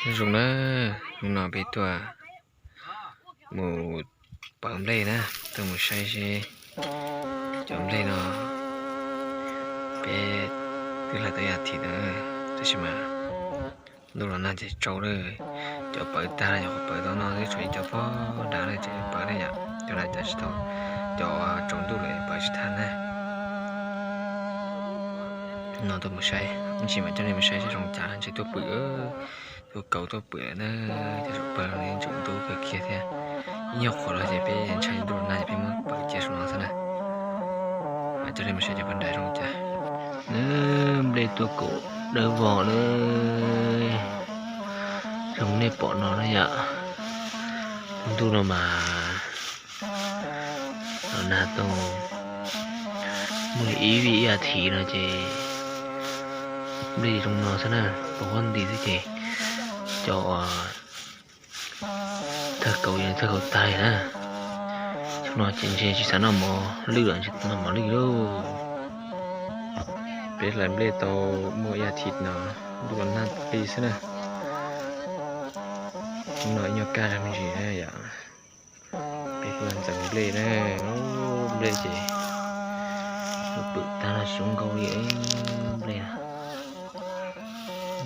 Nyob zoo na, hnub no peb tuaj mus pawv nplej na, tuaj mus saib seb cov nplej no peb twb hlais tau ib as thiv na, tab sis mas ntuj los nag ces tsau lawm, cov pawv tag lawm, cov pawv tau no twb tshuav ib co pog nrad lawm ces pawv na yom, cov na cas tsis tau, cov tsaus ntuj lawm pawv tsis tag na. No tuaj mus saib, ib ntsis mam coj nej mus saib seb zoo cas, ntshe tuaj pwm, tuaj kauv tuaj pwm na, cov saum pawg no tseem ntub kawg kiag thiab. Ib nyuag qhuav los ces peb ntshai ntuj los nag ces peb muab pawv cia saum no xwb na. Mam coj nej mus saib cov pawg nrad zoo cas. Nplej tuaj kaum dawb vog na, zoo nej pom no na yom. Ntuj no mas los nag tau muaj li ib vij ib as thiv no ces nplej zoo no xwb na, pos huab nti xwb ces cov thawj kauv yeej thawj kauv tag na. Xyoo no ces ntshe tsis xav noj mov lwj lawm, tsis xav noj mov lwj lauj. Peb hlais nplej tau muaj ib as thiv no, ntuj los nag li xwb na. Hnub no ib nyuag kaj zog me ntsis na yom. Peb tuaj ntxeev nplej na, nplej ces tuaj pwm tag no tsis zoo nkauj li nplej.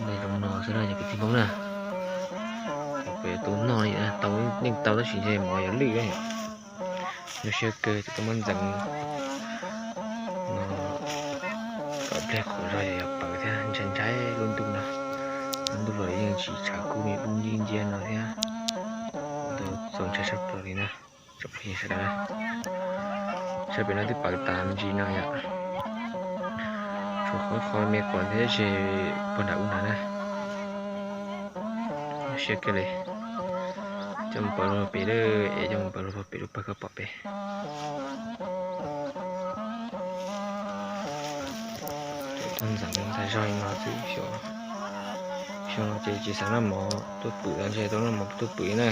Nplej zoo no xwb na cov kwv tij Hmoob na. Peb yuav tau noj li, tau yeej tau tab sis ntshe mov yuav lwj na. Nyuaj siab kawg ces tuaj muab ntxeev no kom nplej qhuav zog yog pawv thiab, ntshai ntshai lub ntuj no. Lub ntuj los yeej tsis tshav kub li dub nciab nciab no thiab. Txaus ntshai tshaj plaws li na, tsoom phooj ywg sawv daws na. Saib pem no twb pawv tas me ntsis no yom. Tshuav qhov qhov me quav thiab ces pog nram ub nrad na. Siab kawg li. Coj mus pawv rau pem lawm, es coj mus pawv rau pem lub pawg koj pom pem. Tuaj ntxeev ntxhais zog li no xwb xyov, xyov no ces tsis xav noj mov tuaj pwm los ntshe tau noj mov tuaj pwm na.